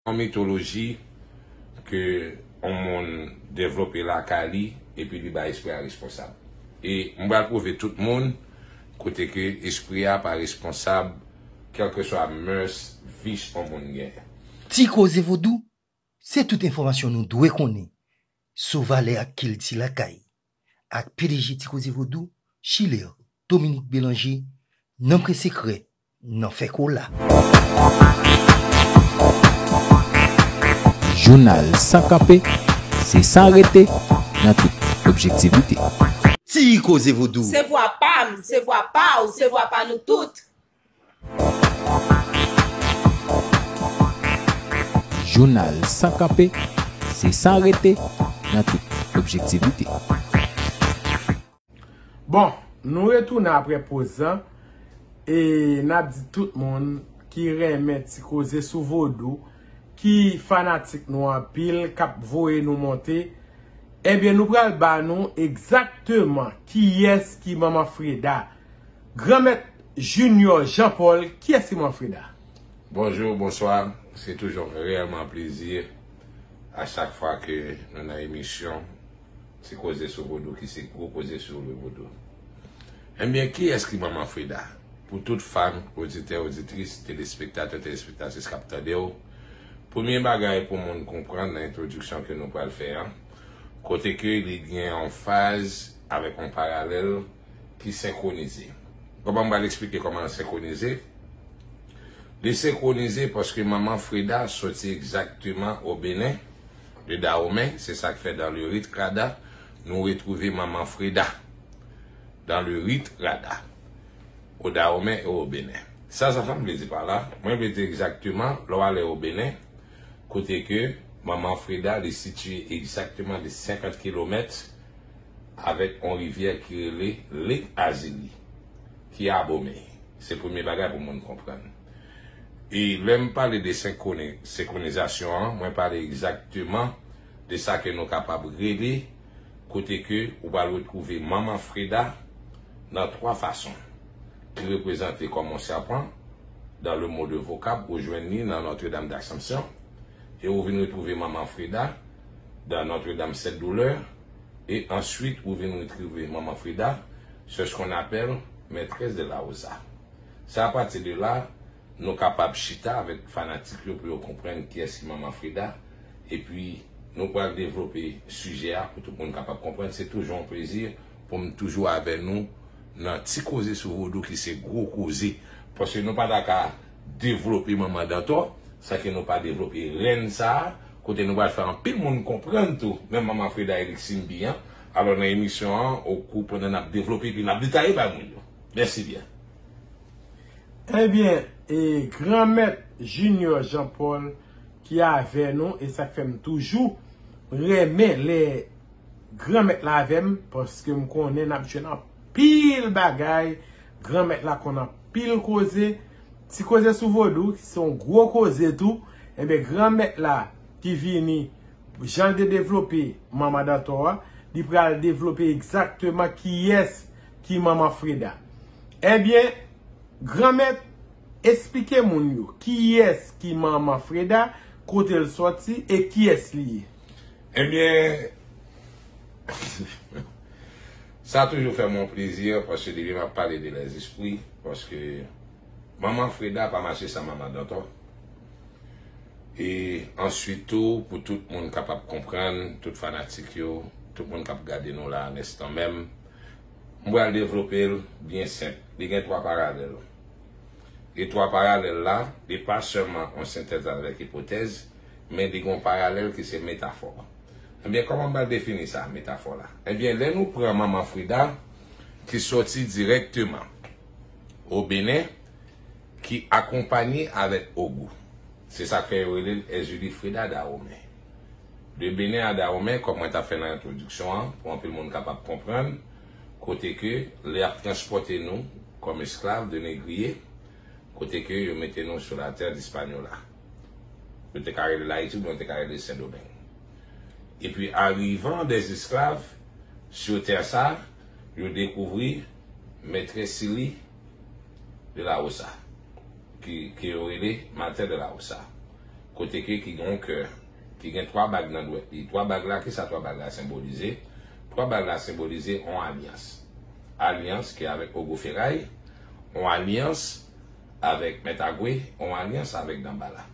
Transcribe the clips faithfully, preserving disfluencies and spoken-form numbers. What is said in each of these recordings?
yon mitoloji ke yon moun devlope lakay li, epi li bay espri a responsab. E m pral pwouve tout moun kote ke espri a pa responsab, kèlkeswa mœurs, vise yon moun genyen. Ti Koze Vodou, se tout enfòmasyon nou dwe konnen sou valè ak kilti lakay. Ak P D G Ti Koze Vodou, Chilè, Dominique Bélanger, nan Pwen Sekrè, nan Fè Kola. Jounal san kanpe, se san rete, nan tout objektivite. Ti Koze Vodou. Se vwa pa m, se vwa pa w, se vwa pa nou tout. Jounal san kanpe, se san rete, nan tout objektivite. Bon, nou retounen apre poz lan e n ap di tout moun ki renmen ti koze sou vodou, ki fanatik nou anpil, k ap voye nou monte, ebyen nou pral ba nou egzakteman kiyès ki Manman Freda. Granmèt Junior Jean Paul, kiyès ki Manman Freda? Bonjou, bonswa. Se toujou yon reyèlman plezi a chak fwa ke nou nan emisyon Ti Koze sou Vodou ki se gwo koze sou le vodou. Ebyen, kiyès ki Manman Freda? Pou tout fan, oditè, oditris, telespektatè, telespektatris k ap tande w, premye bagay pou moun konprann nan entwodiksyon ke nou pral fè an, kote ke li gen yon faz avèk yon paralèl ki senkwonize. Kòman m pral eksplike kòman l senkwonize? Li senkwonize paske Manman Freda soti egzakteman o Benen, de Dahomey, se sa k fè dans le rite Krada, nou retwouve Manman Freda dans le rite Krada, o Dahomey e o Benen. Sa, sa, sa m vle di pa la, mwen vle di egzakteman, lè w ale o Benen, kote ke Manman Freda, li sitiye egzakteman de senkant kilomèt avèk yon rivyè ki rele Lake Azili, ki abòne. Se premye bagay pou moun konprann. E lè m pale de senkwoni-, senkwonizasyon an, mwen pale egzakteman de sa ke nou kapab rele kote ke ou pral retwouve Manman Freda nan twa fason, ki reprezante kòm yon sèpan, dans le mot de vocable, ou jwenn li nan Notre-Dame d'Assomption, e ou vin retwouve Manman Freda dans Notre-Dame Sept Douleurs, e answit ou vin retwouve Manman Freda, c'est ce qu'on appelle maîtresse de la Rosa. Se apati de la, nou kapab chita avèk fanatik yo pou yo konprann kiyès ki Manman Freda, epi nou pral devlope sijè a pou tout moun kapab konprann. Se toujou yon plezi pou m toujou avè nou nan Ti Koze sou Vodou ki se gwo koze. Paske nou pa ta ka devlope Manman Dantò, san ke nou pa devlope rèn sa a, kote nou pral fè anpil moun konprann tou, menm Manman Freda Elixir Mbi an. Alò nan emisyon an, okou pandan n ap devlope epi n ap detaye bay moun yo. Mèsi byen. Ebyen, e, Granmèt Junior Jean Paul ki avè nou, e sa k fè m toujou renmen lè Granmèt la avè m, paske m konnen n ap jwenn anpil bagay, Granmèt la konn anpil koze, Ti Koze sou Vodou, ki se yon gwo koze tou, ebyen, Granmèt la ki vini, jan l te devlope Manman Dantò a, li pral devlope egzakteman kiyès ki Manman Freda. Ebyen, Granmèt, eksplike moun yo kiyès ki Manman Freda, kote l sòti e kiyès li ye. Ebyen, sa toujou fè m yon plezi, paske depi m ap pale de lèzespri, paske Manman Freda pa mache san Manman Dantò. E answit tou, pou tout moun kapab konprann, tout fanatik yo, tout moun k ap gade nou la an estan menm, m pral devlope l byen senp. Li gen twa paralèl. E twa paralèl la, li pa sèlman yon sentèz avèk ipotèz, men li gen yon paralèl ki se metafò. Ebyen, kòman m pral defini sa, metafò la? Ebyen, lè nou pran Manman Freda, ki sòti dirèkteman o Benen, ki akonpanye avèk Ogou. Se sa k fè yo rele l Èzili Freda Dahomey. De Benen a Dahomey, kòm mwen t ap fè nan entwodiksyon an, pou anpil moun kapab konprann, kote ke lè y ap transpòte nou kòm esklav, de negriye, kote ke yo mete nou sou la terre d'Hispaniola. Yo te ka rele l Ayiti oubyen yo te ka rele Sendomeng. Epi, arrivant des esclaves sur terre sa, yo dekouvri Maîtresse Sili de la Rosa, ki, ke yo rele Mater de la Rosa. kote ke ki gen yon kè, ki gen twa bag nan dwèt li. Twa bag la, kisa twa bag la senbolize? Twa bag la senbolize yon alyans. Alyans ki avèk Ogo Feray, yon alyans avèk Mèt Agwe, yon alyans avèk Danbala.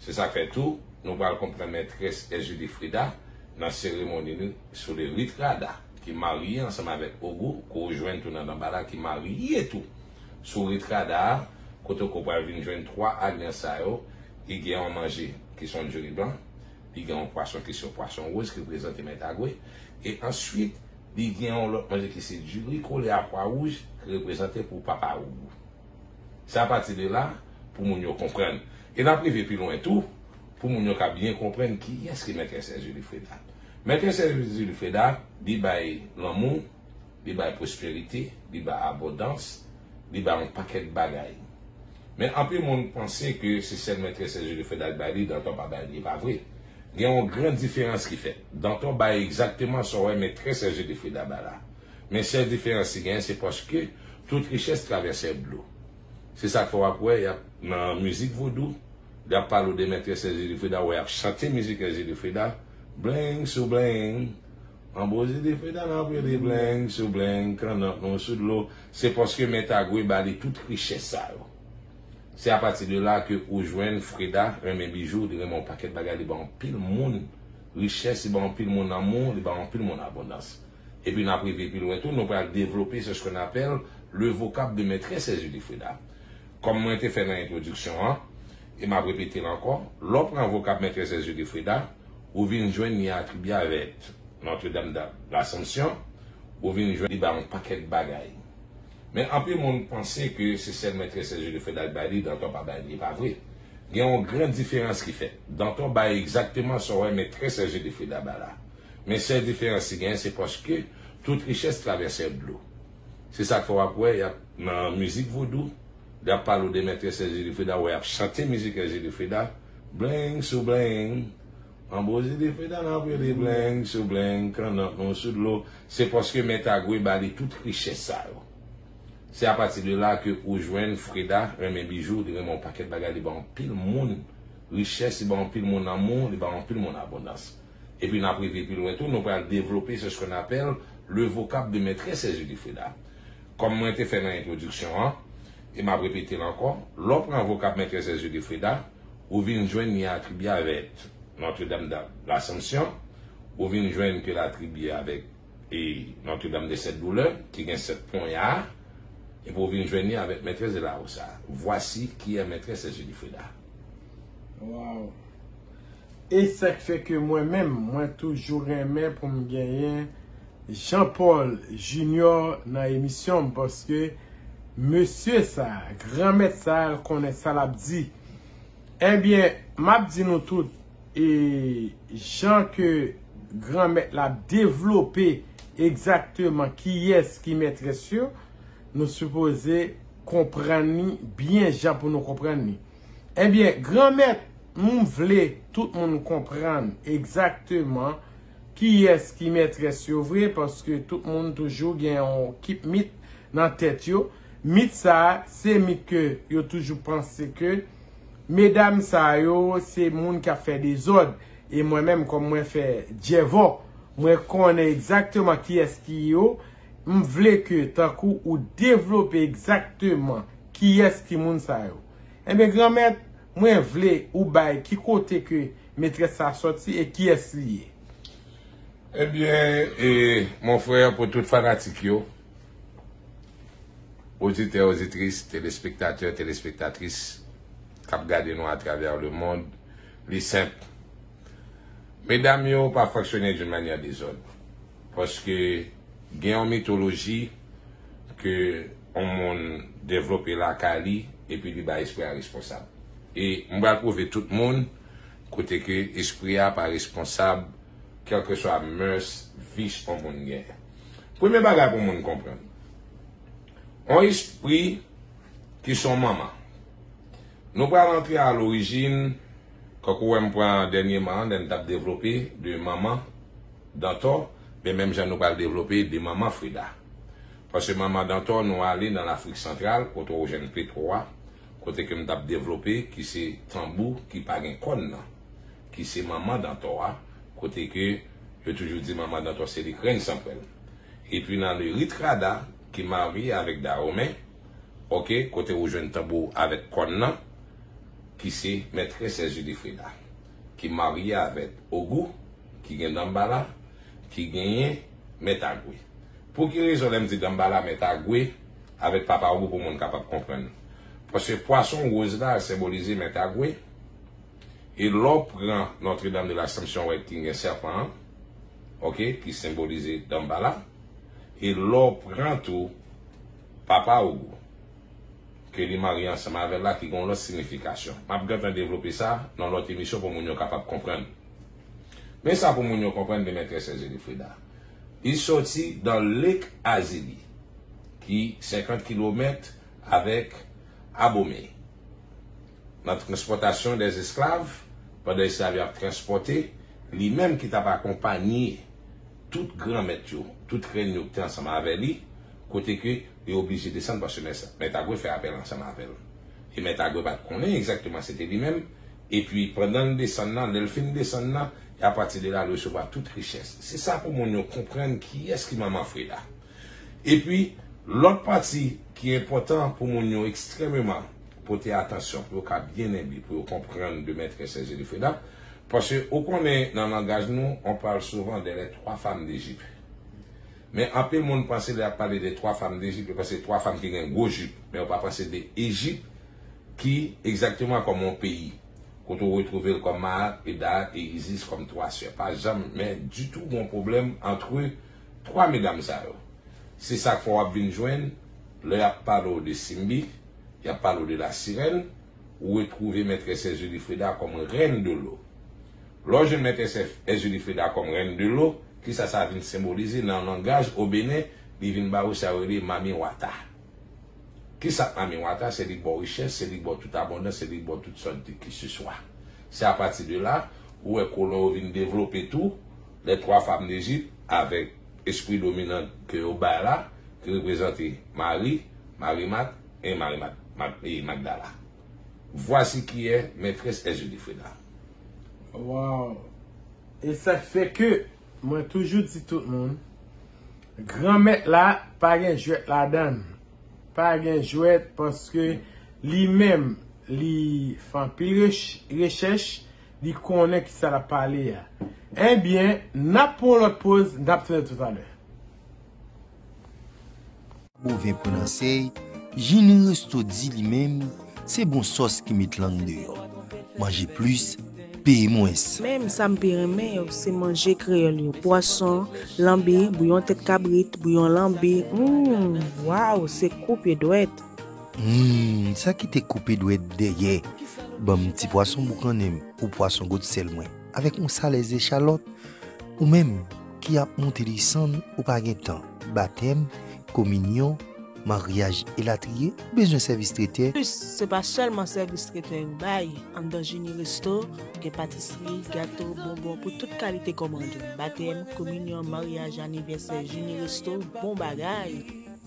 Se sa k fè tou, nou pral konprann mètrès Èzili Freda nan seremoni li sou le ritrada, ki marye ansanm avèk Ogo, ke w jwenn tou nan Danbala, ki marye tou sou ritrada a, kote ke w pral vin jwenn twa alyans sa yo, li gen yon manje ki se yon diri blan, li gen yon pwason ki se yon pwason woz ki reprezante Mèt Agwe, e answit, li gen yon lòt manje ki se diri kole a pwa wouj ki reprezante pou Papa Ogo. Se apati de la pou moun yo konprann. E n ap rive pi lwen tou, pou moun yo ka byen konprann kiyès ki Mètrès Èzili Freda. Mètrès Èzili Freda, li bay lanmou, li bay pwosperite, li bay abondans, li bay yon pakèt bagay. Men anpil moun panse ke se sèl Mètrès Èzili Freda li bay li, Dantò pa bay li, e pa vre. Gen yon gran diferans ki fèt. Dantò bay egzakteman sa w wè Mètrès Èzili Freda bay la. Men sèl diferans ki genyen, se paske tout richès travèse dlo. Se sa k fè w ap wè, y ap, nan mizik vodou, y ap pale w de Mètrès Èzili Freda, w wè y ap chante mizik Èzili Freda, bling sou bling, anbo Èzili Freda, n ap rele bling sou bling, kannòt nou sou dlo. Se paske Mèt Agwe ba li tout richès sa yo. Se apati de la ke ou jwenn Freda renmen bijou, li renmen yon pakèt bagay, li ba anpil moun richès, li ba anpil moun lanmou, li ba anpil moun abondans. Epi n ap rive pi lwen tou, nou pral devlope, c'est ce qu'on appelle le vocable de Mètrès Èzili Freda. Kòm mwen te fè nan entwodiksyon an, e m ap repete l ankò, lè w pran vokab Mètrès Èzili Freda, ou vin jwenn li atribye avèk Notre-Dame de l'Assomption, ou vin jwenn li bay yon pakèt bagay. Men anpil moun panse ke se sèl Mètrès Èzili Freda ki bay li, Dantò pa bay li, e pa vre. Gen yon gran diferans ki fèt. Dantò bay egzakteman sa w wè Mètrès Èzili Freda bay la. Men sèl diferans ki genyen, se paske tout richès travèse dlo. Se sa k fè w ap wè, y ap, nan mizik vodou, y ap pale w de Mètrès Èzili Freda, w wè y ap chante mizik Èzili Freda, bling sou bling, anbo Èzili Freda, n ap rele bling sou bling, kannòt nou sou dlo. Se paske Mèt Agwe ba li tout richès sa yo. Se apati de la ke ou jwenn Freda renmen bijou, li renmen yon pakèt bagay, li ba anpil moun richès, li ba anpil moun lanmou, li ba anpil moun abondans. Epi n ap rive pi lwen tou, nou pral devlope, c'est ce qu'on appelle le vocable de Mètrès Èzili Freda. Kòm mwen te fè nan entwodiksyon an, e m ap repete l ankò, lè w pran vokab Mètrès Èzili Freda, ou vin jwenn li atribye avèk Notre-Dame de l'Assomption, ou vin jwenn ke l atribye avèk e Notre-Dame des Sept Douleurs, ki gen sèt ponya, epi w vin jwenn li avèk Maîtresse de la Rosa. Voici qui est Maîtresse Èzili Freda. Wow. E sa k fè ke mwen menm, mwen toujou renmen pou m genyen Jean Paul Junior nan emisyon m, paske mesye sa, granmèt sa, l konnen sa l ap di. Ebyen, m ap di nou tout, e jan ke Granmèt la devlope egzakteman kiyès ki mètrès yo, nou sipoze konprann li byen jan pou nou konprann li. Ebyen, Granmèt, m vle tout moun konprann egzakteman kiyès ki mètrès yo vre, paske tout moun toujou gen yon kip mit nan tèt yo. Mit sa a, se mit ke yo toujou panse ke medam sa yo, se moun k ap fè dezòd. E mwen menm, kòm mwen fè djèvò, mwen konnen egzakteman kiyès ki yo. M vle ke, tankou ou devlope egzakteman kiyès ki moun sa yo. Ebyen, Granmèt, mwen vle ou bay ki kote ke metrès sa sòti e kiyès li ye. Ebyen, e, mon frè, pou tout fanatik yo, oditè, oditris, telespektatè, telespektatris k ap gade nou atravè lemond, li senp. Medam yo pa fonksyone d'une manière dezòd. Paske gen yon mitoloji ke yon moun devlope lakay li, epi li bay espri a responsab. E m pral pwouve tout moun kote ke espri a pa responsab, kèlkeswa mœurs, vis yon moun genyen. Premye bagay pou moun konprann. Yon espri ki se yon manman. Nou pral antre a lorijin, kankou w wè m pran dènyèman, lè n t ap devlope de manman Dantò, men menm jan nou pral devlope de manman Freda. Paske manman Dantò, nou ale nan Lafrik Santral, kote w jwenn Petwo a, kote ke m t ap devlope, ki se tanbou ki pa gen kòn nan, ki se manman dantò a, kote ke yo toujou di manman dantò se li k rèn san pwèl. Epi nan le ritrada, ki marye avèk dawomen, oke, kote ou jwenn tanbou avèk kòn nan, ki se mètrès Èzili Freda, ki marye avèk Ogou, ki gen Danmbala, ki genyen Mèt Agwe. Pou ki rezon lè m di Danmbala, Mèt Agwe, avèk Papa Ogou pou moun kapab konprann? Paske pwason woz la senbolize Mèt Agwe, e lè w pran Notre Dame de l'Assomption, w wè ki gen sèpan an, oke, ki senbolize Danmbala, e lè w pran tou Papa Ogou, ke li marye ansanm avè l la, ki gen yon lòt siyifikasyon. M ap gentan devlope sa nan lòt emisyon pou moun yo kapab konprann. Men sa pou moun yo konprann de Mètrès Èzili Freda. Li sòti dans Lake Azili, ki senkant kilomèt avèk Abomey. Nan transpòtasyon dè esklav, pandan esklav yo ap transpòte, li menm ki t ap akonpanye tout granmèt yo, tout rèn yo ki te ansanm avè li, kote ke li oblije desann paske Mèt, Mèt Agwe fè apèl ansanm avè l. E Mèt Agwe pa t konnen egzakteman se te li menm. Epi pandan l desann nan, lè l fin desann nan, e apati de la, li resevwa tout richès. Se sa pou moun yo konprann kiyès ki manman Freda. Epi, lòt pati ki enpòtan pou moun yo ekstrèmeman pote atansyon, pou yo ka byen enbi, pou yo konprann de Mètrès Èzili Freda, paske ou konnen nan langaj nou, on parle souvent de les trois femmes d'Égypte. Men anpil moun panse lè y ap pale de twa fam de Ejip, yo panse twa fam ki gen gwo jip, men yo pa panse de Ejip ki egzakteman kòm yon peyi, kote w retwouve l kòm Maat, Edaat e Izis kòm twa sè. Pa janm, men ditou, gon pwoblèm antre twa medam sa yo. Se sa k fè w ap vin jwenn, lè y ap pale w de Simbi, y ap pale w de la sirèn, ou retwouve Mètrès Èzili Freda kòm Reine de l'eau. Lè w jwenn Mètrès Èzili Freda kòm Reine de l'eau, kisa sa vin senbolize nan langaj o Benè? Li vin ba ou sa yo rele Mami Wata. Kisa k Mami Wata? Se li k ba w richès, se li k ba w tout abondans, se li k ba w tout sòt de qui que ce soit. Se apati de la, ou wè kolon yo vin devlope tou, les trois femmes d'Égypte, avèk espri dominan ke yo bay la, ki reprezante Mari, Mari Mat, e Mari Mat, Mat, e Magdala. Voici qui est Mètrès Èzili Freda. Waw! E sa k fè ke mwen toujou di tout moun, Granmèt la pa gen jwèt ladan l. Pa gen jwèt paske li menm, li fè anpil rech-, rechèch, li konnen kisa l ap pale a. Ebyen, n ap pran yon lòt poz, n ap tounen toutalè. Bovin pou nan sèy, Jini Resto di li menm, se bon sòs ki met lang deyò. Manje plis, peye mwens. Men sa m pi renmen yo, se manje kreyòl yo. Pwason, lanbi, bouyon tèt kabrit, bouyon lanbi. Hum, waw, se koupe dwèt. Hum, sa ki te koupe dwèt dèyè. Ban m ti pwason boukannen m, ou pwason gwosè l mwen, avèk yon salèz echalòt. Ou menm ki ap monte desann, ou pa gen tan. Batèm, kominyon, maryaj elatriye, ou bezwen sèvis tretè? Plis, se pa sèlman sèvis tretè yo bay. Anndan Jini Resto, gen patisri, gato, bonbon pou tout kalite kòmande. Batèm, kominyon, maryaj, anivèsè, Jini Resto, bon bagay.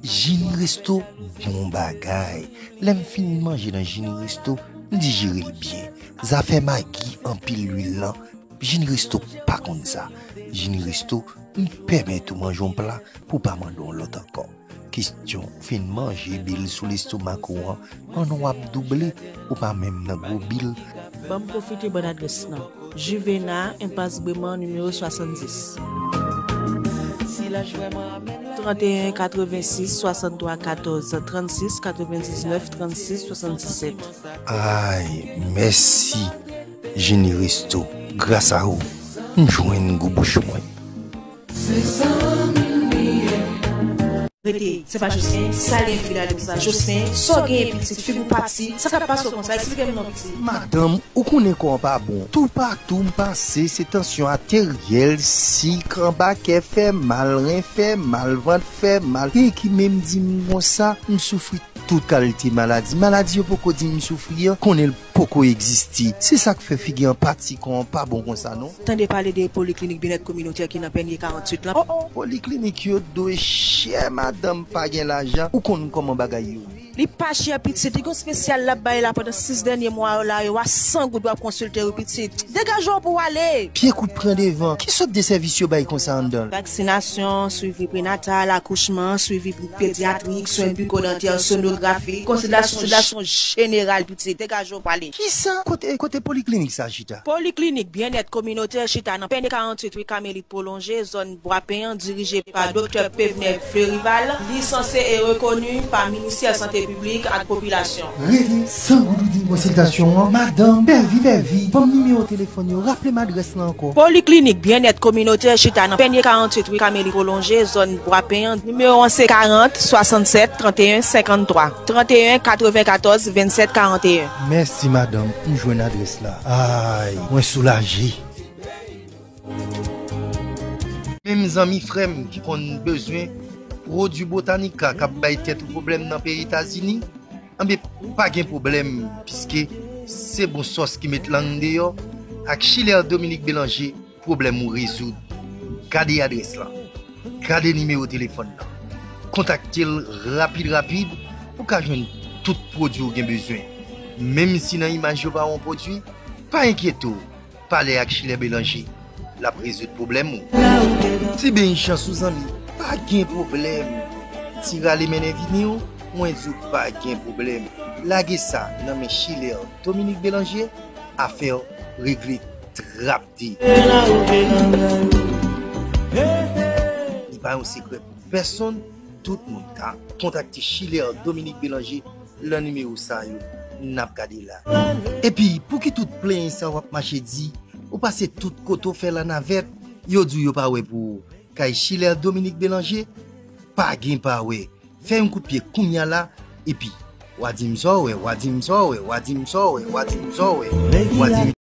Jini Resto, bon bagay. Lè m fin manje nan Jini Resto, m dijere l byen. Zafè magi, anpil lwil lan, Jini Resto pa konn sa. Jini Resto, li pèmèt ou manje yon pla pou w pa mande yon lòt ankò. Kestyon, ou fin manje bil sou lestomak ou an, pandan w ap double, ou pa menm nan gwo bil. Ban m pwofite bann adrès lan. Juvena, Enpas Breman, nimewo swasanndis. Trannteyen katrevensis swasanntwa katòz trannsis, katrevendiznèf trannsis swasanndisèt. Ay, mèsi, Jini Resto. Gras a ou, m jwenn gou bouch mwen. Rete, se pa Jocelyn, sa gen pou gade sa. Jocelyn, sa w genyen pitit, figi w pati, sa k ap pase w konsa, eksplike m non pitit. Madanm, ou konnen kò an pa bon. Toupatou m pase, se tansyon ateryèl, sik, anba kè fè mal, ren fè mal, vant fè mal. Gen ki menm di m konsa, m soufri tout kalite maladi. Maladi yo poko di m soufri an, konnen l poko egziste. Se sa k fè figi an pati, kò an pa bon konsa non. Tande pale de poliklinik Byennèt Kominotè ki nan Pènye karanntuit lan. Oh, oh, poliklinik yo dwe chè, madanm, pa gen lajan. Ou konn kòman bagay yo ye. Li pa chè pitit, li gon espesyal l ap bay la pandan sis dènye mwa yo la, yo a san goud w ap konsilte wi pitit. Degaje w pou w ale. Pye kout pran devan. Ki sòt de sèvis yo bay konsa anndan l? Vaksinasyon, swivi prenatal, akouchman, swivi pedyatrik, swen biko-dantè, sonografi, konsilyasyon jeneral pitit. Degaje w pou w ale. Kisa? Kote, kote poliklinik sa chita? Poliklinik Byennèt Kominotè chita nan Pènye karanntuit ri Kamelit Pwolonje, zòn Bwapen an, dirije pa Doktè Pevner Fleurival, lisanse e rekoni pa Ministè Sante Piblik ak Popilasyon. Rele san goud ou di m konsiltasyon an, madanm, pèvi, pèvi, ban m nimewo telefòn yo, raple m adrès la ankò. Poliklinik Byennèt Kominotè chita nan Pènye karanntuit ri Kamelit Pwolonje, zòn Bwapen an, nimewo an se karant, swasannsèt, tranteyen, senkanntwa, tranteyen, katrevenkatòz, vennsèt, karanteyen. Mèsi, madanm, m jwenn adrès la. Ay, mwen soulaje. Menm zanmi frè m ki konn bezwen pwodui Botanica k ap bay tèt ou pwoblèm nan peyi Etazini, anben, pa gen pwoblèm, piske se bon sòs ki met lang deyò, ak Chilè Dominique Bélanger, pwoblèm ou rezoud. Gade adrès lan. Gade nimewo telefòn nan. Kontakte l rapid rapid pou w ka jwenn tout pwodui ou gen bezwen. Menm si nan imaj yo pa wè yon pwodui, pa enkyete w. Pale ak Chilè Bélanger, l ap rezoud pwoblèm ou. Ti beny chans ou zanmi, pa gen pwoblèm. Ti rale mennen vini w, mwen di w pa gen pwoblèm. Lage sa nan men Chilè Dominique Bélanger, afè w regle trapde. Li pa yon sekrè pou pèsonn, tout moun ka kontakte Chilè Dominique Bélanger lan nimewo sa yo n ap gade la. Epi, pou ki tout plenyen sa w ap mache di, ou pase tout kote w fè lanavèt, yo di w yo pa wè pou ou. Kay Chilè Dominique Bélanger, pa gen pa wè. Fè yon kout pye kounya la, epi, w a di m sa w wè, w a di m sa w wè, w a di m sa w wè, w a di m sa w wè, w a di m